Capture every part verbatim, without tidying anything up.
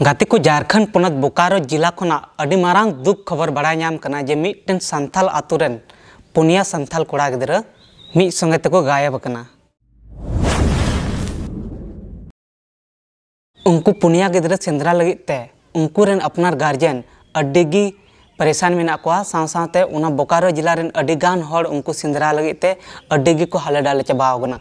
ᱜᱟᱛᱮ ᱠᱚ, ᱡᱷᱟᱨᱠᱷᱚᱸᱰ ᱯᱚᱱᱚᱛ ᱵᱳᱠᱟᱨᱳ ᱡᱤᱞᱟ ᱠᱷᱚᱱᱟᱜ ᱟᱹᱰᱤ ᱢᱟᱨᱟᱝ ᱫᱩᱠ ᱠᱷᱚᱵᱚᱨ ᱵᱟᱲᱟᱭ ᱧᱟᱢ ᱠᱟᱱᱟ ᱡᱮ ᱢᱤᱫᱴᱮᱱ ᱥᱟᱱᱛᱟᱞ ᱟᱛᱳ ᱨᱮᱱ ᱯᱩᱱᱭᱟ ᱥᱟᱱᱛᱟᱞ ᱠᱚᱲᱟ ᱜᱤᱫᱽᱨᱟᱹ ᱢᱤᱫ ᱥᱚᱸᱜᱮ ᱛᱮᱠᱚ ᱜᱟᱭᱚᱵ ᱟᱠᱟᱱᱟ᱾ ᱩᱱᱠᱩ ᱯᱩᱱᱭᱟ ᱜᱤᱫᱽᱨᱟᱹ ᱥᱮᱸᱫᱽᱨᱟ ᱞᱟᱹᱜᱤᱫ ᱛᱮ ᱩᱱᱠᱩ ᱨᱮᱱ ᱟᱯᱱᱟᱨ ᱜᱟᱨᱡᱮᱱ ᱟᱹᱰᱤ ᱜᱮ ᱯᱟᱨᱤᱥᱟᱱ ᱢᱮᱱᱟᱜ ᱠᱚᱣᱟ, ᱥᱟᱶ ᱥᱟᱶᱛᱮ ᱚᱱᱟ ᱵᱳᱠᱟᱨᱳ ᱡᱮᱞᱟ ᱨᱮᱱ ᱟᱹᱰᱤ ᱜᱟᱱ ᱦᱚᱲ ᱩᱱᱠᱩ ᱥᱮᱸᱫᱽᱨᱟ ᱞᱟᱹᱜᱤᱫ ᱛᱮ ᱟᱹᱰᱤ ᱜᱮᱠᱚ ᱦᱟᱞᱮ ᱰᱟᱞᱮ ᱪᱟᱵᱟᱣ ᱟᱠᱟᱱᱟ᱾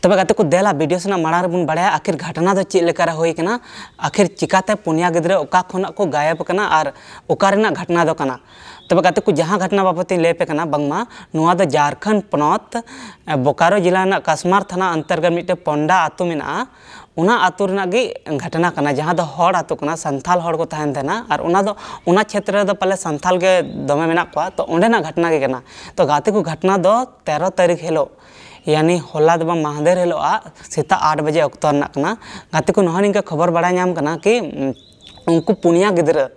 ᱛᱚᱵᱮ ᱜᱟᱛᱮ ᱠᱚ, ᱫᱮᱞᱟ ᱵᱷᱤᱰᱤᱭᱳ ᱥᱮᱱᱟᱜ ᱢᱟᱲᱟᱝ ᱨᱮᱵᱚᱱ ᱵᱟᱲᱟᱭᱟ ᱟᱹᱠᱷᱤᱨ ᱜᱷᱚᱴᱚᱱᱟ ᱫᱚ ᱪᱮᱫ ᱞᱮᱠᱟ ᱨᱮ ᱦᱩᱭ ᱠᱟᱱᱟ, ᱟᱹᱠᱷᱤᱨ ᱪᱤᱠᱟᱛᱮ ᱯᱩᱱᱭᱟ ᱜᱤᱫᱽᱨᱟᱹ ᱚᱠᱟ ᱠᱷᱚᱱᱟᱜ ᱠᱚ ᱜᱟᱭᱚᱵ ᱟᱠᱟᱱᱟ ᱟᱨ ᱚᱠᱟ ᱨᱮᱱᱟᱜ ᱜᱷᱚᱴᱚᱱᱟ ᱫᱚ ᱠᱟᱱᱟ᱾ ᱛᱚᱵᱮ ᱜᱟᱛᱮ ᱠᱚ, ᱡᱟᱦᱟᱸ ᱜᱷᱚᱴᱚᱱᱟ ᱵᱟᱵᱚᱛ ᱤᱧ ᱞᱟᱹᱭ ᱟᱯᱮ ᱠᱟᱱᱟ, ᱵᱟᱝᱢᱟ ᱱᱚᱣᱟ ᱫᱚ ᱡᱷᱟᱨᱠᱷᱚᱸᱰ ᱯᱚᱱᱚᱛ, ᱮ, ᱵᱳᱠᱟᱨᱳ ᱡᱮᱞᱟ ᱨᱮᱱᱟᱜ ᱠᱟᱥᱢᱟᱨ ᱛᱷᱟᱱᱟ ᱚᱱᱛᱚᱨᱜᱚᱛ ᱢᱤᱫᱴᱮᱱ ᱯᱚᱱᱰᱟ ᱟᱹᱛᱩ ᱢᱮᱱᱟᱜᱼᱟ, ᱚᱱᱟ ᱟᱹᱛᱩ ᱨᱮᱱᱟᱜ ᱜᱮ ᱜᱷᱚᱴᱚᱱᱟ ᱠᱟᱱᱟ, ᱡᱟᱦᱟᱸ ᱫᱚ ᱦᱚᱲ ᱟᱹᱛᱩ ᱠᱟᱱᱟ, ᱥᱟᱱᱛᱷᱟᱞ ᱦᱚᱲ ᱠᱚ ᱛᱟᱦᱮᱱ ᱛᱟᱦᱮᱱᱟ᱾ ᱟᱨ ᱚᱱᱟ ᱫᱚ, ᱚᱱᱟ ᱪᱷᱮᱛᱨᱚ ᱨᱮᱫᱚ ᱯᱟᱞᱮ ᱥᱟᱱᱛᱷᱟᱞ ᱜᱮ ᱫᱚᱢᱮ ᱢᱮᱱᱟᱜ ᱠᱚᱣᱟ, ᱛᱚ ᱚᱸᱰᱮᱱᱟᱜ ᱜᱷᱚᱴᱚᱱᱟ ᱜᱮ ᱠᱟᱱᱟ᱾ ᱛᱚ ᱜᱟᱛᱮ ᱠᱚ, ᱜᱷᱚᱴᱚᱱᱟ ᱫᱚ ᱛᱮᱨᱚ ᱛᱟᱹᱨᱤᱠᱷ ᱦᱤᱞᱳᱜ, ᱭᱟᱱᱤ ᱦᱚᱞᱟ ᱫᱚ ᱵᱟᱝ, ᱢᱟᱦᱫᱮᱨ ᱦᱤᱞᱳᱜ ᱟᱜ ᱥᱮᱛᱟᱜ ᱟᱴ ᱵᱟᱡᱮ ᱚᱠᱛᱚ ᱨᱮᱱᱟᱜ ᱠᱟᱱᱟ᱾ ᱜᱟᱛᱮ ᱠᱚ, ᱱᱚᱣᱟ ᱱᱤᱝᱠᱟ ᱠᱷᱚᱵᱚᱨ ᱵᱟᱲᱟᱭ ᱧᱟᱢ ᱠᱟᱱᱟ ᱠᱤ, ᱩᱱᱠᱩ ᱯᱩᱱᱭᱟ ᱜᱤᱫᱽᱨᱟᱹ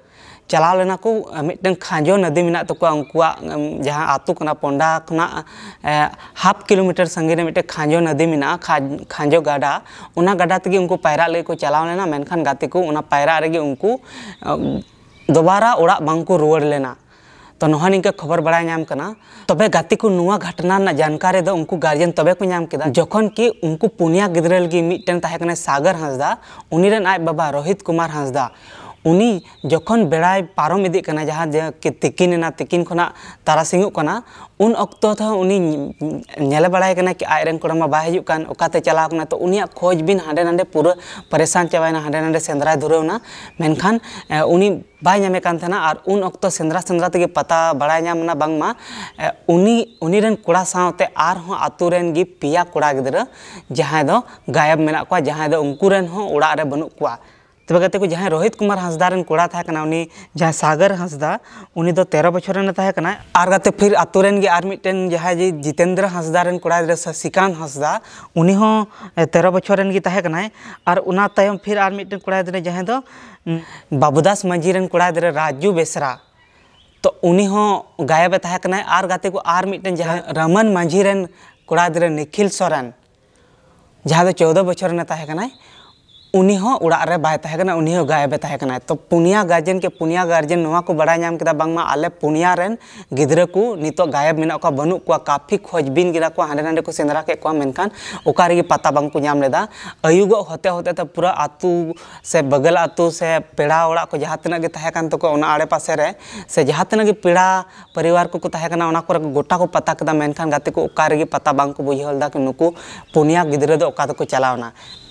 ᱪᱟᱞᱟᱣ ᱞᱮᱱᱟ ᱠᱚ, ᱢᱤᱫᱴᱮᱱ ᱠᱷᱟᱸᱡᱚ ᱱᱚᱫᱤ ᱢᱮᱱᱟᱜ ᱛᱟᱠᱚᱣᱟ ᱩᱱᱠᱩᱣᱟᱜ, ᱮᱢ, ᱡᱟᱦᱟᱸ ᱟᱹᱛᱩ ᱠᱟᱱᱟ ᱯᱚᱱᱰᱟ ᱠᱷᱚᱱᱟᱜ, ᱮ, ᱦᱟᱯ ᱠᱤᱞᱳᱢᱤᱴᱟᱨ ᱥᱟᱺᱜᱤᱧ ᱨᱮ ᱢᱤᱫᱴᱮᱱ ᱠᱷᱟᱸᱡᱚ ᱱᱚᱫᱤ ᱢᱮᱱᱟᱜᱼᱟ, ᱠᱷᱟᱡ-, ᱠᱷᱟᱸᱡᱚ ᱜᱟᱰᱟ, ᱚᱱᱟ ᱜᱟᱰᱟ ᱛᱮᱜᱮ ᱩᱱᱠᱩ ᱯᱟᱭᱨᱟᱜ ᱞᱟᱹᱜᱤᱫ ᱠᱚ ᱪᱟᱞᱟᱣ ᱞᱮᱱᱟ, ᱢᱮᱱᱠᱷᱟᱱ ᱜᱟᱛᱮ ᱠᱚ ᱚᱱᱟ ᱯᱟᱭᱨᱟᱜ ᱨᱮᱜᱮ ᱩᱱᱠᱩ, ᱮ, ᱫᱚᱵᱟᱨᱟ ᱚᱲᱟᱜ ᱵᱟᱝ ᱠᱚ ᱨᱩᱣᱟᱹᱲ ᱞᱮᱱᱟ᱾ ᱛᱚ ᱱᱚᱣᱟ ᱱᱤᱝᱠᱟᱹ ᱠᱷᱚᱵᱚᱨ ᱵᱟᱲᱟᱭ ᱧᱟᱢ ᱠᱟᱱᱟ᱾ ᱛᱚᱵᱮ ᱜᱟᱛᱮ ᱠᱚ, ᱱᱚᱣᱟ ᱜᱷᱚᱴᱚᱱᱟ ᱨᱮᱱᱟᱜ ᱡᱟᱱᱠᱟᱨᱤ ᱫᱚ ᱩᱱᱠᱩ ᱜᱟᱨᱡᱮᱱ ᱛᱚᱵᱮ ᱠᱚ ᱧᱟᱢ ᱠᱮᱫᱟ, ᱡᱚᱠᱷᱚᱱ ᱠᱤ ᱩᱱᱠᱩ ᱯᱩᱱᱭᱟ ᱜᱤᱫᱽᱨᱟᱹ ᱞᱟᱹᱜᱤᱫ ᱢᱤᱫᱴᱮᱱ ᱛᱟᱦᱮᱸ ᱠᱟᱱᱟᱭ ᱥᱟᱜᱚᱨ ᱦᱟᱸᱥᱫᱟ, ᱩᱱᱤ ᱨᱮᱱ ᱟᱡ ᱵᱟᱵᱟ ᱨᱳᱦᱤᱛ ᱠᱩᱢᱟᱨ ᱦᱟᱸᱥᱫᱟ, ᱩᱱᱤ ᱡᱚᱠᱷᱚᱱ ᱵᱮᱲᱟᱭ ᱯᱟᱨᱚᱢ ᱤᱫᱤᱜ ᱠᱟᱱᱟ, ᱡᱟᱦᱟᱸ ᱡᱮ ᱠᱤ ᱛᱤᱠᱤᱱ ᱮᱱᱟ, ᱛᱤᱠᱤᱱ ᱠᱷᱚᱱᱟᱜ ᱛᱟᱨᱟᱥᱤᱧᱚᱜ ᱠᱟᱱᱟ, ᱩᱱ ᱚᱠᱛᱚ ᱛᱮᱦᱚᱸ ᱩᱱᱤ ᱧᱮᱞᱮ ᱵᱟᱲᱟᱭ ᱠᱟᱱᱟ ᱠᱤ ᱟᱡ ᱨᱮᱱ ᱠᱚᱲᱟ ᱢᱟ ᱵᱟᱭ ᱦᱤᱡᱩᱜ ᱠᱟᱱ, ᱚᱠᱟᱛᱮ ᱪᱟᱞᱟᱣ ᱠᱟᱱᱟ᱾ ᱛᱚ ᱩᱱᱤᱭᱟᱜ ᱠᱷᱚᱡᱽ ᱵᱤᱱ ᱦᱟᱸᱰᱮ ᱱᱟᱰᱮ ᱯᱩᱨᱟᱹ ᱯᱟᱨᱤᱥᱟᱱ ᱪᱟᱵᱟᱭᱮᱱᱟ, ᱦᱟᱸᱰᱮ ᱱᱟᱰᱮ ᱥᱮᱸᱫᱽᱨᱟᱭ ᱫᱷᱩᱨᱟᱹᱣ ᱮᱱᱟ, ᱢᱮᱱᱠᱷᱟᱱ, ᱮ, ᱩᱱᱤ ᱵᱟᱭ ᱧᱟᱢᱮ ᱠᱟᱱ ᱛᱟᱦᱮᱱᱟ᱾ ᱟᱨ ᱩᱱ ᱚᱠᱛᱚ ᱥᱮᱸᱫᱽᱨᱟ ᱥᱮᱸᱫᱽᱨᱟ ᱛᱮᱜᱮ ᱯᱟᱛᱟ ᱵᱟᱲᱟᱭ ᱧᱟᱢ ᱮᱱᱟ ᱵᱟᱝᱢᱟ, ᱮ, ᱩᱱᱤ, ᱩᱱᱤ ᱨᱮᱱ ᱠᱚᱲᱟ ᱥᱟᱶᱛᱮ ᱟᱨᱦᱚᱸ ᱟᱛᱳ ᱨᱮᱱ ᱜᱮ ᱯᱮᱭᱟ ᱠᱚᱲᱟ ᱜᱤᱫᱽᱨᱟᱹ ᱡᱟᱦᱟᱸᱭ ᱫᱚ ᱜᱟᱭᱚᱵ ᱢᱮᱱᱟᱜ ᱠᱚᱣᱟ, ᱡᱟᱦᱟᱸᱭ ᱫᱚ ᱩᱱᱠᱩ ᱨᱮᱱ ᱦᱚᱸ ᱚᱲᱟᱜ ᱨᱮ ᱵᱟᱹᱱᱩᱜ ᱠᱚᱣᱟ᱾ ᱛᱚᱵᱮ ᱜᱟᱛᱮ ᱠᱚ, ᱡᱟᱦᱟᱸᱭ ᱨᱳᱦᱤᱛ ᱠᱩᱢᱟᱨ ᱦᱟᱸᱥᱫᱟ ᱨᱮᱱ ᱠᱚᱲᱟ ᱛᱟᱦᱮᱸ ᱠᱟᱱᱟ, ᱩᱱᱤ ᱡᱟᱦᱟᱸᱭ ᱥᱟᱜᱚᱨ ᱦᱟᱸᱥᱫᱟ, ᱩᱱᱤ ᱫᱚ ᱛᱮᱨᱚ ᱵᱚᱪᱷᱚᱨ ᱨᱮᱱ ᱛᱟᱦᱮᱸ ᱠᱟᱱᱟᱭ᱾ ᱟᱨ ᱜᱟᱛᱮ, ᱯᱷᱤᱨ ᱟᱛᱳ ᱨᱮᱱ ᱜᱮ ᱟᱨ ᱢᱤᱫᱴᱮᱱ ᱡᱟᱦᱟᱸᱭ ᱡᱮ ᱡᱤᱛᱮᱱᱫᱨᱚ ᱦᱟᱸᱥᱫᱟ ᱨᱮᱱ ᱠᱚᱲᱟ ᱜᱤᱫᱽᱨᱟᱹ ᱥᱮ ᱥᱤᱠᱟᱱᱛ ᱦᱟᱸᱥᱫᱟ, ᱩᱱᱤ ᱦᱚᱸ, ᱮ, ᱛᱮᱨᱚ ᱵᱚᱪᱷᱚᱨ ᱨᱮᱱ ᱜᱮ ᱛᱟᱦᱮᱸ ᱠᱟᱱᱟᱭ᱾ ᱟᱨ ᱚᱱᱟ ᱛᱟᱭᱚᱢ ᱯᱷᱤᱨ ᱟᱨ ᱢᱤᱫᱴᱮᱱ ᱠᱚᱲᱟ ᱜᱤᱫᱽᱨᱟᱹ ᱡᱟᱦᱟᱸᱭ ᱫᱚ, ᱩᱢ, ᱵᱟᱵᱩᱫᱟᱥ ᱢᱟᱹᱡᱷᱤ ᱨᱮᱱ ᱠᱚᱲᱟ ᱜᱤᱫᱽᱨᱟᱹ ᱨᱟᱡᱩ ᱵᱮᱥᱨᱟ, ᱛᱚ ᱩᱱᱤ ᱦᱚᱸ ᱜᱟᱭᱮᱵ ᱮ ᱛᱟᱦᱮᱸ ᱠᱟᱱᱟᱭ᱾ ᱟᱨ ᱜᱟᱛᱮ ᱠᱚ, ᱟᱨ ᱢᱤᱫᱴᱮᱱ ᱡᱟᱦᱟᱸᱭ ᱨᱟᱢᱟᱱ ᱢᱟᱹᱡᱷᱤ ᱨᱮᱱ ᱠᱚᱲᱟ ᱜᱤᱫᱽᱨᱟᱹ ᱱᱤᱠᱷᱤᱞ ᱥᱚᱨᱮᱱ, ᱡᱟᱦᱟᱸ ᱫᱚ ᱪᱳᱣᱫᱚ ᱵᱚᱪᱷᱚᱨ ᱨᱮᱱᱮ ᱛᱟᱦᱮᱸ ᱠᱟᱱᱟᱭ, ᱩᱱᱤ ᱦᱚᱸ ᱚᱲᱟᱜ ᱨᱮ ᱵᱟᱭ ᱛᱟᱦᱮᱸ ᱠᱟᱱᱟ, ᱩᱱᱤ ᱦᱚᱸ ᱜᱟᱭᱮᱵ ᱮ ᱛᱟᱦᱮᱸ ᱠᱟᱱᱟ᱾ ᱛᱚ ᱯᱩᱱᱭᱟ ᱜᱟᱨᱡᱮᱱ ᱠᱮ ᱯᱩᱱᱭᱟ ᱜᱟᱨᱡᱮᱱ ᱱᱚᱣᱟ ᱠᱚ ᱵᱟᱲᱟᱭ ᱧᱟᱢ ᱠᱮᱫᱟ, ᱵᱟᱝᱢᱟ ᱟᱞᱮ ᱯᱩᱱᱭᱟ ᱨᱮᱱ ᱜᱤᱫᱽᱨᱟᱹ ᱠᱚ ᱱᱤᱛᱚᱜ ᱜᱟᱭᱮᱵ ᱢᱮᱱᱟᱜ ᱠᱚᱣᱟ, ᱵᱟᱹᱱᱩᱜ ᱠᱚᱣᱟ, ᱠᱟᱯᱷᱤ ᱠᱷᱚᱡᱽᱵᱤᱱ ᱠᱮᱫᱟ ᱠᱚ, ᱦᱟᱸᱰᱮ ᱱᱟᱰᱮ ᱠᱚ ᱥᱮᱸᱫᱽᱨᱟ ᱠᱮᱫ ᱠᱚᱣᱟ, ᱢᱮᱱᱠᱷᱟᱱ ᱚᱠᱟ ᱨᱮᱜᱮ ᱯᱟᱛᱟ ᱵᱟᱝ ᱠᱚ ᱧᱟᱢ ᱞᱮᱫᱟ᱾ ᱟᱹᱭᱩᱵᱚᱜ ᱦᱚᱛᱮ ᱦᱚᱛᱮ ᱛᱮ ᱯᱩᱨᱟᱹ ᱟᱹᱛᱩ ᱥᱮ ᱵᱟᱜᱟᱞ ᱟᱹᱛᱩ ᱥᱮ ᱯᱮᱲᱟ ᱚᱲᱟᱜ ᱠᱚ ᱡᱟᱦᱟᱸ ᱛᱤᱱᱟᱹᱜ ᱜᱮ ᱛᱟᱦᱮᱸ ᱠᱟᱱ ᱛᱟᱠᱚᱣᱟ ᱚᱱᱟ ᱟᱲᱮ ᱯᱟᱥᱮ ᱨᱮ, ᱥᱮ ᱡᱟᱦᱟᱸ ᱛᱤᱱᱟᱹᱜ ᱜᱮ ᱯᱮᱲᱟ ᱯᱚᱨᱤᱵᱟᱨ ᱠᱚᱠᱚ ᱛᱟᱦᱮᱸ ᱠᱟᱱᱟ, ᱚᱱᱟ ᱠᱚᱨᱮ ᱠᱚ ᱜᱚᱴᱟ ᱠᱚ ᱯᱟᱛᱟ ᱠᱮᱫᱟ, ᱢᱮᱱᱠᱷᱟᱱ ᱜᱟᱛᱮ ᱠᱚ ᱚᱠᱟ ᱨᱮᱜᱮ ᱯᱟᱛᱟ ᱵᱟᱝ ᱠᱚ ᱵᱩᱡᱷᱟᱹᱣ ᱞᱮᱫᱟ ᱠᱤ ᱱᱩᱠᱩ ᱯᱩᱱᱭᱟ ᱜᱤᱫᱽᱨᱟᱹ ᱫᱚ ᱚᱠᱟ ᱛᱮᱠᱚ ᱪᱟᱞᱟᱣᱱᱟ᱾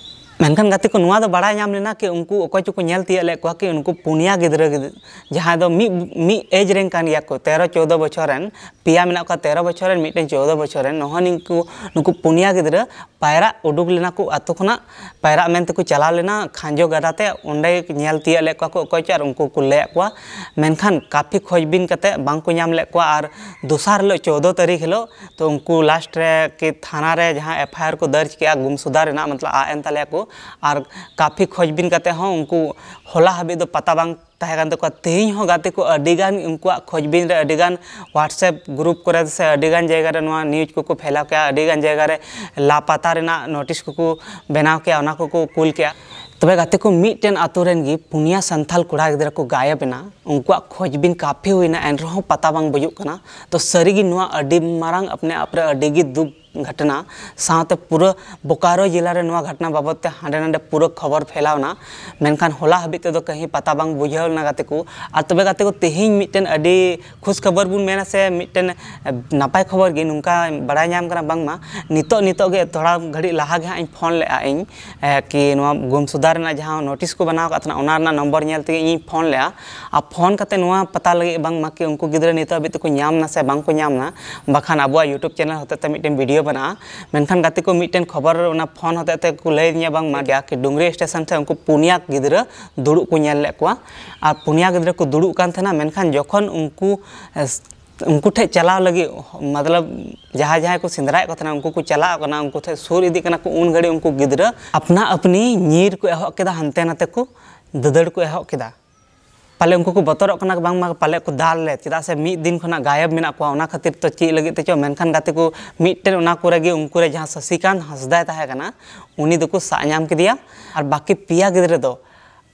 ᱢᱮᱱᱠᱷᱟᱱ ᱜᱟᱛᱮ ᱠᱚ, ᱱᱚᱣᱟ ᱫᱚ ᱵᱟᱲᱟᱭ ᱧᱟᱢ ᱞᱮᱱᱟ ᱠᱤ ᱩᱱᱠᱩ ᱚᱠᱚᱭ ᱪᱚᱠᱚ ᱧᱮᱞ ᱛᱤᱭᱳᱜ ᱞᱮᱫ ᱠᱚᱣᱟ ᱠᱤ ᱩᱱᱠᱩ ᱯᱩᱱᱭᱟ ᱜᱤᱫᱽᱨᱟᱹ ᱜᱤᱫ-, ᱡᱟᱦᱟᱸᱭ ᱫᱚ ᱢᱤᱫ, ᱢᱤᱫ ᱮᱡᱽ ᱨᱮᱱ ᱠᱟᱱ ᱜᱮᱭᱟ ᱠᱚ, ᱛᱮᱨᱚ ᱪᱳᱣᱫᱚ ᱵᱚᱪᱷᱚᱨ ᱨᱮᱱ, ᱯᱮᱭᱟ ᱢᱮᱱᱟᱜ ᱠᱚᱣᱟ ᱛᱮᱨᱚ ᱵᱚᱪᱷᱚᱨ ᱨᱮᱱ, ᱢᱤᱫᱴᱮᱱ ᱪᱳᱣᱫᱚ ᱵᱚᱪᱷᱚᱨ ᱨᱮᱱ, ᱱᱚᱜᱼᱚ ᱱᱤᱝᱠᱩ, ᱱᱩᱠᱩ ᱯᱩᱱᱭᱟ ᱜᱤᱫᱽᱨᱟᱹ ᱯᱟᱭᱨᱟᱜ ᱩᱰᱩᱠ ᱞᱮᱱᱟ ᱠᱚ ᱟᱛᱳ ᱠᱷᱚᱱᱟᱜ, ᱯᱟᱭᱨᱟᱜ ᱢᱮᱱ ᱛᱮᱠᱚ ᱪᱟᱞᱟᱣ ᱞᱮᱱᱟ ᱠᱷᱟᱸᱡᱚ ᱜᱟᱰᱟ ᱛᱮ, ᱚᱸᱰᱮ ᱧᱮᱞ ᱛᱤᱭᱳᱜ ᱞᱮᱫ ᱠᱚᱣᱟ ᱠᱚ ᱚᱠᱚᱭ ᱪᱚ, ᱟᱨ ᱩᱱᱠᱩ ᱠᱚ ᱞᱟᱹᱭᱟᱫ ᱠᱚᱣᱟ᱾ ᱢᱮᱱᱠᱷᱟᱱ ᱠᱟᱯᱷᱤ ᱠᱷᱚᱡᱽᱵᱤᱱ ᱠᱟᱛᱮ ᱵᱟᱝ ᱠᱚ ᱧᱟᱢ ᱞᱮᱫ ᱠᱚᱣᱟ, ᱟᱨ ᱫᱚᱥᱟᱨ ᱦᱤᱞᱳᱜ ᱪᱳᱣᱫᱚ ᱛᱟᱹᱨᱤᱠᱷ ᱦᱤᱞᱳᱜ ᱛᱚ ᱩᱱᱠᱩ ᱞᱟᱥᱴ ᱨᱮ ᱠᱤ ᱛᱷᱟᱱᱟ ᱨᱮ ᱡᱟᱦᱟᱸ ᱮᱯᱷ ᱟᱭ ᱟᱨ ᱠᱚ ᱫᱟᱨᱡᱽ ᱠᱮᱜᱼᱟ, ᱜᱩᱢᱥᱩᱫᱟ ᱨᱮᱱᱟᱜ ᱢᱚᱛᱞᱚᱵ ᱟᱫ ᱮᱱ ᱛᱟᱞᱮᱭᱟ ᱠᱚ, ᱟᱨ ᱠᱟᱯᱷᱤ ᱠᱷᱚᱡᱽᱵᱤᱱ ᱠᱟᱛᱮ ᱦᱚᱸ ᱩᱱᱠᱩ ᱦᱚᱞᱟ ᱦᱟᱹᱵᱤᱡ ᱫᱚ ᱯᱟᱛᱟ ᱵᱟᱝ ᱛᱟᱦᱮᱸ ᱠᱟᱱ ᱛᱟᱠᱚᱣᱟ᱾ ᱛᱮᱦᱮᱧ ᱦᱚᱸ ᱜᱟᱛᱮ ᱠᱚ ᱟᱹᱰᱤ ᱜᱟᱱ ᱩᱱᱠᱩᱣᱟᱜ ᱠᱷᱚᱡᱽᱵᱤᱱ ᱨᱮ ᱟᱹᱰᱤ ᱜᱟᱱ WhatsApp ᱜᱨᱩᱯ ᱠᱚᱨᱮ ᱥᱮ ᱟᱹᱰᱤ ᱜᱟᱱ ᱡᱟᱭᱜᱟ ᱨᱮ ᱱᱚᱣᱟ ᱱᱤᱭᱩᱡᱽ ᱠᱚᱠᱚ ᱯᱷᱮᱞᱟᱣ ᱠᱮᱜᱼᱟ, ᱟᱹᱰᱤ ᱜᱟᱱ ᱡᱟᱭᱜᱟ ᱨᱮ ᱞᱟᱯᱟᱛᱟ ᱨᱮᱱᱟᱜ ᱱᱳᱴᱤᱥ ᱠᱚᱠᱚ ᱵᱮᱱᱟᱣ ᱠᱮᱜᱼᱟ, ᱚᱱᱟ ᱠᱚᱠᱚ ᱠᱩᱞ ᱠᱮᱜᱼᱟ᱾ ᱛᱚᱵᱮ ᱜᱟᱛᱮ ᱠᱚ, ᱢᱤᱫᱴᱮᱱ ᱟᱛᱳ ᱨᱮᱱ ᱜᱮ ᱯᱩᱱᱭᱟ ᱥᱟᱱᱛᱷᱟᱞ ᱠᱚᱲᱟ ᱜᱤᱫᱽᱨᱟᱹ ᱠᱚ ᱜᱟᱭᱮᱵ ᱮᱱᱟ, ᱩᱱᱠᱩᱣᱟᱜ ᱠᱷᱚᱡᱽᱵᱤᱱ ᱠᱟᱯᱷᱤ ᱦᱩᱭᱱᱟ, ᱮᱱᱨᱮᱦᱚᱸ ᱯᱟᱛᱟ ᱵᱟᱝ ᱵᱩᱡᱩᱜ ᱠᱟᱱᱟ᱾ ᱛᱚ ᱥᱟᱹᱨᱤᱜᱮ ᱱᱚᱣᱟ ᱟᱹᱰᱤ ᱢᱟᱨᱟᱝ ᱟᱯᱱᱮ ᱟᱯ ᱨᱮ ᱟᱹᱰᱤ ᱜᱮ ᱫᱩᱠ ᱜᱷᱚᱴᱱᱟ, ᱥᱟᱶᱛᱮ ᱯᱩᱨᱟᱹ ᱵᱳᱠᱟᱨᱳ ᱡᱮᱞᱟ ᱨᱮ ᱱᱚᱣᱟ ᱜᱷᱚᱴᱱᱟ ᱵᱟᱵᱚᱫ ᱛᱮ ᱦᱟᱸᱰᱮ ᱱᱟᱰᱮ ᱯᱩᱨᱟᱹ ᱠᱷᱚᱵᱚᱨ ᱯᱷᱮᱞᱟᱣ ᱮᱱᱟ, ᱢᱮᱱᱠᱷᱟᱱ ᱦᱚᱞᱟ ᱦᱟᱹᱵᱤᱡ ᱛᱮᱫᱚ ᱠᱟᱹᱦᱤ ᱯᱟᱛᱟ ᱵᱟᱝ ᱵᱩᱡᱷᱟᱹᱣ ᱞᱮᱱᱟ ᱜᱟᱛᱮ ᱠᱚ᱾ ᱟᱨ ᱛᱚᱵᱮ ᱜᱟᱛᱮ ᱠᱚ, ᱛᱮᱦᱮᱧ ᱢᱤᱫᱴᱮᱱ ᱟᱹᱰᱤ ᱠᱷᱩᱥ ᱠᱷᱚᱵᱚᱨ ᱵᱚᱱ ᱢᱮᱱᱟ ᱥᱮ ᱢᱤᱫᱴᱮᱱ, ᱮ, ᱱᱟᱯᱟᱭ ᱠᱷᱚᱵᱚᱨ ᱜᱮ ᱱᱚᱝᱠᱟ ᱵᱟᱲᱟᱭ ᱧᱟᱢ ᱠᱟᱱᱟ, ᱵᱟᱝᱢᱟ ᱱᱤᱛᱚᱜ, ᱱᱤᱛᱚᱜ ᱜᱮ ᱛᱷᱚᱲᱟ ᱜᱷᱟᱹᱲᱤᱡ ᱞᱟᱦᱟ ᱜᱮ ᱦᱟᱸᱜ ᱤᱧ ᱯᱷᱳᱱ ᱞᱮᱫᱼᱟ ᱤᱧ, ᱮ, ᱠᱤ ᱱᱚᱣᱟ ᱜᱩᱢᱥᱩᱫᱟ ᱨᱮᱱᱟᱜ ᱡᱟᱦᱟᱸ ᱱᱳᱴᱤᱥ ᱠᱚ ᱵᱮᱱᱟᱣ ᱟᱠᱟᱫ ᱛᱟᱦᱮᱱᱟ, ᱚᱱᱟ ᱨᱮᱱᱟᱜ ᱱᱚᱢᱵᱚᱨ ᱧᱮᱞ ᱛᱮᱜᱮ ᱤᱧᱤᱧ ᱯᱷᱳᱱ ᱞᱮᱫᱼᱟ᱾ ᱟᱨ ᱯᱷᱳᱱ ᱠᱟᱛᱮ ᱱᱚᱣᱟ ᱯᱟᱛᱟ ᱞᱟᱹᱜᱤᱫ ᱵᱟᱝᱢᱟ ᱠᱤ ᱩᱱᱠᱩ ᱜᱤᱫᱽᱨᱟᱹ ᱱᱤᱛᱚᱜ ᱦᱟᱹᱵᱤᱡ ᱛᱮᱠᱚ ᱧᱟᱢ ᱱᱟ ᱥᱮ ᱵᱟᱝ ᱠᱚ ᱧᱟᱢ ᱱᱟ, ᱵᱟᱠᱷᱟᱱ ᱟᱵᱚᱣᱟᱜ YouTube ᱪᱮᱱᱮᱞ ᱦᱚᱛᱮ ᱛᱮ ᱢᱤᱫᱴᱮᱱ ᱵᱷᱤᱰᱤᱭᱳ ᱵᱮᱱᱟᱜᱼᱟ᱾ ᱢᱮᱱᱠᱷᱟᱱ ᱜᱟᱛᱮ ᱠᱚ, ᱢᱤᱫᱴᱮᱱ ᱠᱷᱚᱵᱚᱨ ᱚᱱᱟ ᱯᱷᱳᱱ ᱦᱚᱛᱮ ᱛᱮ ᱠᱚ ᱞᱟᱹᱭ ᱟᱹᱫᱤᱧᱟ ᱵᱟᱝᱢᱟ ᱜᱮᱭᱟ ᱠᱤ ᱰᱩᱝᱨᱤ ᱥᱴᱮᱥᱚᱱ ᱴᱷᱮᱱ ᱩᱱᱠᱩ ᱯᱩᱱᱭᱟ ᱜᱤᱫᱽᱨᱟᱹ ᱫᱩᱲᱩᱵ ᱠᱚ ᱧᱮᱞ ᱞᱮᱫ ᱠᱚᱣᱟ᱾ ᱟᱨ ᱯᱩᱱᱭᱟ ᱜᱤᱫᱽᱨᱟᱹ ᱠᱚ ᱫᱩᱲᱩᱵ ᱠᱟᱱ ᱛᱟᱦᱮᱱᱟ, ᱢᱮᱱᱠᱷᱟᱱ ᱡᱚᱠᱷᱚᱱ ᱩᱱᱠᱩ, ᱮ, ᱩᱱᱠᱩ ᱴᱷᱮᱱ ᱪᱟᱞᱟᱣ ᱞᱟᱹᱜᱤᱫ, ᱢᱚᱛᱞᱚᱵ ᱡᱟᱦᱟᱸᱭ ᱡᱟᱦᱟᱸᱭ ᱠᱚ ᱥᱮᱸᱫᱽᱨᱟᱭᱮᱫ ᱠᱚ ᱛᱟᱦᱮᱱᱟ, ᱩᱱᱠᱩ ᱠᱚ ᱪᱟᱞᱟᱜ ᱠᱟᱱᱟ, ᱩᱱᱠᱩ ᱴᱷᱮᱱ ᱥᱩᱨ ᱤᱫᱤᱜ ᱠᱟᱱᱟ ᱠᱚ, ᱩᱱ ᱜᱷᱟᱹᱲᱤᱡ ᱩᱱᱠᱩ ᱜᱤᱫᱽᱨᱟᱹ ᱟᱯᱱᱟ ᱟᱯᱱᱤ ᱧᱤᱨ ᱠᱚ ᱮᱦᱚᱵ ᱠᱮᱫᱟ, ᱦᱟᱱᱛᱮ ᱱᱟᱛᱮ ᱠᱚ ᱫᱟᱹᱫᱟᱹᱲ ᱠᱚ ᱮᱦᱚᱵ ᱠᱮᱫᱟ᱾ ᱯᱟᱞᱮ ᱩᱱᱠᱩ ᱠᱚ ᱵᱚᱛᱚᱨᱚᱜ ᱠᱟᱱᱟ, ᱵᱟᱝᱢᱟ ᱯᱟᱞᱮ ᱠᱚ ᱫᱟᱞ ᱞᱮ, ᱪᱮᱫᱟᱜ ᱥᱮ ᱢᱤᱫ ᱫᱤᱱ ᱠᱷᱚᱱᱟᱜ ᱜᱟᱭᱚᱵ ᱢᱮᱱᱟᱜ ᱠᱚᱣᱟ, ᱚᱱᱟ ᱠᱷᱟᱹᱛᱤᱨ ᱛᱚ ᱪᱮᱫ ᱞᱟᱹᱜᱤᱫ ᱛᱮᱪᱚ᱾ ᱢᱮᱱᱠᱷᱟᱱ ᱜᱟᱛᱮ ᱠᱚ, ᱢᱤᱫᱴᱮᱱ ᱚᱱᱟ ᱠᱚᱨᱮ ᱜᱮ ᱩᱱᱠᱩ ᱨᱮ ᱡᱟᱦᱟᱸ ᱥᱟᱥᱤᱠᱟᱱᱛ ᱦᱟᱸᱥᱫᱟᱭ ᱛᱟᱦᱮᱸ ᱠᱟᱱᱟ, ᱩᱱᱤ ᱫᱚᱠᱚ ᱥᱟᱵ ᱧᱟᱢ ᱠᱮᱫᱮᱭᱟ᱾ ᱟᱨ ᱵᱟᱹᱠᱤ ᱯᱮᱭᱟ ᱜᱤᱫᱽᱨᱟᱹ ᱫᱚ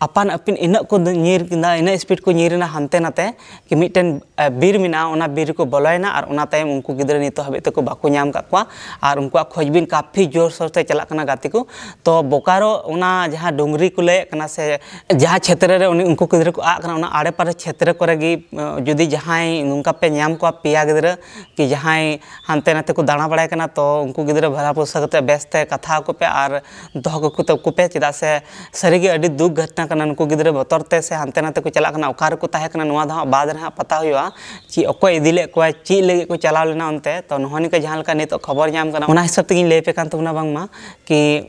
ᱟᱯᱟᱱ ᱟᱯᱤᱱ ᱤᱱᱟᱹᱜ ᱠᱚ ᱧᱤᱨ ᱠᱮᱫᱟ, ᱤᱱᱟᱹᱜ ᱥᱯᱤᱰ ᱠᱚ ᱧᱤᱨ ᱮᱱᱟ ᱦᱟᱱᱛᱮ ᱱᱟᱛᱮ, ᱠᱤ ᱢᱤᱫᱴᱮᱱ, ᱮ, ᱵᱤᱨ ᱢᱮᱱᱟᱜᱼᱟ, ᱚᱱᱟ ᱵᱤᱨ ᱨᱮᱠᱚ ᱵᱚᱞᱚᱭᱮᱱᱟ᱾ ᱟᱨ ᱚᱱᱟ ᱛᱟᱭᱚᱢ ᱩᱱᱠᱩ ᱜᱤᱫᱽᱨᱟᱹ ᱱᱤᱛᱚᱜ ᱦᱟᱹᱵᱤᱡ ᱛᱮᱠᱚ ᱵᱟᱠᱚ ᱧᱟᱢ ᱠᱟᱜ ᱠᱚᱣᱟ᱾ ᱟᱨ ᱩᱱᱠᱩᱣᱟᱜ ᱠᱷᱚᱡᱽᱵᱤᱱ ᱠᱟᱯᱷᱤ ᱡᱳᱨᱥᱳᱨ ᱛᱮ ᱪᱟᱞᱟᱜ ᱠᱟᱱᱟ ᱜᱟᱛᱮ ᱠᱚ᱾ ᱛᱚ ᱵᱳᱠᱟᱨᱳ ᱚᱱᱟ ᱡᱟᱦᱟᱸ ᱰᱩᱝᱨᱤ ᱠᱚ ᱞᱟᱹᱭᱮᱫ ᱠᱟᱱᱟ, ᱥᱮ ᱡᱟᱦᱟᱸ ᱪᱷᱮᱛᱨᱚ ᱨᱮ ᱩᱱᱤ, ᱩᱱᱠᱩ ᱜᱤᱫᱽᱨᱟᱹ ᱠᱚ ᱟᱫ ᱠᱟᱱᱟ, ᱚᱱᱟ ᱟᱲᱮᱯᱟᱲᱮ ᱪᱷᱮᱛᱨᱚ ᱠᱚᱨᱮ ᱜᱮ, ᱮ, ᱡᱩᱫᱤ ᱡᱟᱦᱟᱸᱭ ᱱᱚᱝᱠᱟ ᱯᱮ ᱧᱟᱢ ᱠᱚᱣᱟ, ᱯᱮᱭᱟ ᱜᱤᱫᱽᱨᱟᱹ ᱠᱤ ᱡᱟᱦᱟᱸᱭ ᱦᱟᱱᱛᱮ ᱱᱟᱛᱮ ᱠᱚ ᱫᱟᱬᱟ ᱵᱟᱲᱟᱭ ᱠᱟᱱᱟ, ᱛᱚ ᱩᱱᱠᱩ ᱜᱤᱫᱽᱨᱟᱹ ᱵᱷᱟᱞᱟ ᱯᱚᱭᱥᱟ ᱠᱟᱛᱮ ᱵᱮᱥ ᱛᱮ ᱠᱟᱛᱷᱟ ᱟᱠᱚ ᱯᱮ ᱟᱨ ᱫᱚᱦᱚ ᱠᱟᱠᱚ ᱛᱟᱠᱚ ᱯᱮ᱾ ᱪᱮᱫᱟᱜ ᱥᱮ ᱥᱟᱹᱨᱤᱜᱮ ᱟᱹᱰᱤ ᱫᱩᱠ ᱜᱷᱚᱴᱱᱟ ᱠᱟᱱᱟ᱾ ᱱᱩᱠᱩ ᱜᱤᱫᱽᱨᱟᱹ ᱵᱚᱛᱚᱨ ᱛᱮ ᱥᱮ ᱦᱟᱱᱛᱮ ᱱᱟᱛᱮ ᱠᱚ ᱪᱟᱞᱟᱜ ᱠᱟᱱᱟ, ᱚᱠᱟ ᱨᱮᱠᱚ ᱛᱟᱦᱮᱸ ᱠᱟᱱᱟ, ᱱᱚᱣᱟ ᱫᱚ ᱦᱟᱸᱜ ᱵᱟᱫᱽ ᱨᱮ ᱦᱟᱸᱜ ᱯᱟᱛᱟ ᱦᱩᱭᱩᱜᱼᱟ, ᱪᱮᱫ ᱚᱠᱚᱭ ᱤᱫᱤ ᱞᱮᱫ ᱠᱚᱣᱟ, ᱪᱮᱫ ᱞᱟᱹᱜᱤᱫ ᱠᱚ ᱪᱟᱞᱟᱣ ᱞᱮᱱᱟ ᱚᱱᱛᱮ᱾ ᱛᱚ ᱱᱚᱜᱼᱚ ᱱᱤᱝᱠᱟ ᱡᱟᱦᱟᱸ ᱞᱮᱠᱟ ᱱᱤᱛᱚᱜ ᱠᱷᱚᱵᱚᱨ ᱧᱟᱢ ᱠᱟᱱᱟ, ᱚᱱᱟ ᱦᱤᱥᱟᱹᱵ ᱛᱮᱜᱤᱧ ᱞᱟᱹᱭ ᱟᱯᱮ ᱠᱟᱱ ᱛᱟᱵᱚᱱᱟ, ᱵᱟᱝᱢᱟ ᱠᱤ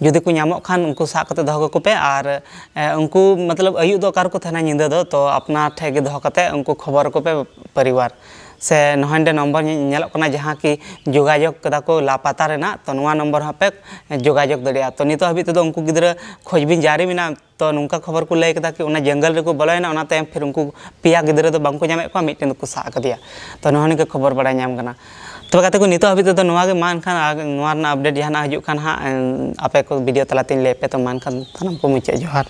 ᱡᱩᱫᱤ ᱠᱚ ᱧᱟᱢᱚᱜ ᱠᱷᱟᱱ ᱩᱱᱠᱩ ᱥᱟᱵ ᱠᱟᱛᱮ ᱫᱚᱦᱚ ᱠᱟᱠᱚ ᱯᱮ᱾ ᱟᱨ, ᱮ, ᱩᱱᱠᱩ ᱢᱚᱛᱞᱚᱵ ᱟᱹᱭᱩᱵ ᱫᱚ ᱚᱠᱟ ᱨᱮᱠᱚ ᱛᱟᱦᱮᱱᱟ ᱧᱤᱫᱟᱹ ᱫᱚ, ᱛᱚ ᱟᱯᱱᱟᱨ ᱴᱷᱮᱡ ᱜᱮ ᱫᱚᱦᱚ ᱠᱟᱛᱮ ᱩᱱᱠᱩ ᱠᱷᱚᱵᱚᱨ ᱟᱠᱚ ᱯᱮ ᱯᱚᱨᱤᱵᱟᱨ᱾ ᱥᱮ ᱱᱚᱜᱼᱚᱭ ᱱᱚᱰᱮ ᱱᱚᱢᱵᱚᱨ ᱧᱮ-, ᱧᱮᱞᱚᱜ ᱠᱟᱱᱟ, ᱡᱟᱦᱟᱸ ᱠᱤ ᱡᱳᱜᱟᱡᱳᱜᱽ ᱠᱟᱫᱟ ᱠᱚ ᱞᱟᱯᱟᱛᱟ ᱨᱮᱱᱟᱜ, ᱛᱚ ᱱᱚᱣᱟ ᱱᱚᱢᱵᱚᱨ ᱦᱚᱸ ᱯᱮ ᱡᱳᱜᱟᱡᱳᱜᱽ ᱫᱟᱲᱮᱭᱟᱜᱼᱟ᱾ ᱛᱚ ᱱᱤᱛᱚᱜ ᱦᱟᱹᱵᱤᱡ ᱛᱮᱫᱚ ᱩᱱᱠᱩ ᱜᱤᱫᱽᱨᱟᱹ ᱠᱷᱚᱡᱽᱵᱤᱱ ᱡᱟᱹᱨᱤ ᱢᱮᱱᱟᱜᱼᱟ᱾ ᱛᱚ ᱱᱚᱝᱠᱟ ᱠᱷᱚᱵᱚᱨ ᱠᱚ ᱞᱟᱹᱭ ᱠᱮᱫᱟ ᱠᱤ ᱚᱱᱟ ᱡᱚᱝᱜᱚᱞ ᱨᱮᱠᱚ ᱵᱚᱞᱚᱭᱮᱱᱟ, ᱚᱱᱟ ᱛᱟᱭᱚᱢ ᱯᱷᱤᱨ ᱩᱱᱠᱩ ᱯᱮᱭᱟ ᱜᱤᱫᱽᱨᱟᱹ ᱫᱚ ᱵᱟᱝᱠᱚ ᱧᱟᱢᱮᱫ ᱠᱚᱣᱟ, ᱢᱤᱫᱴᱮᱱ ᱫᱚᱠᱚ ᱥᱟᱵ ᱟᱠᱟᱫᱮᱭᱟ᱾ ᱛᱚ ᱱᱚᱜᱼᱚ ᱱᱤᱝᱠᱟ ᱠᱷᱚᱵᱚᱨ ᱵᱟᱲᱟᱭ ᱧᱟᱢ ᱠᱟᱱᱟ᱾ ᱛᱚᱵᱮ ᱜᱟᱛᱮ ᱠᱚ, ᱱᱤᱛᱚᱜ ᱦᱟᱹᱵᱤᱡ ᱛᱮᱫᱚ ᱱᱚᱣᱟ ᱜᱮ᱾ ᱢᱟ ᱮᱱᱠᱷᱟᱱ ᱟᱨ ᱱᱚᱣᱟ ᱨᱮᱱᱟᱜ ᱟᱯᱰᱮᱴ ᱡᱟᱦᱟᱱᱟᱜ ᱦᱤᱡᱩᱜ ᱠᱷᱟᱱ ᱦᱟᱸᱜ, ᱮᱸ, ᱟᱯᱮ ᱠᱚ ᱵᱷᱤᱰᱤᱭᱳ ᱛᱟᱞᱟᱛᱮᱧ ᱞᱟᱹᱭ ᱟᱯᱮ᱾ ᱛᱚ ᱢᱟ ᱮᱱᱠᱷᱟᱱ ᱥᱟᱱᱟᱢ ᱠᱚ ᱢᱩᱪᱟᱹᱫ ᱡᱚᱦᱟᱨ᱾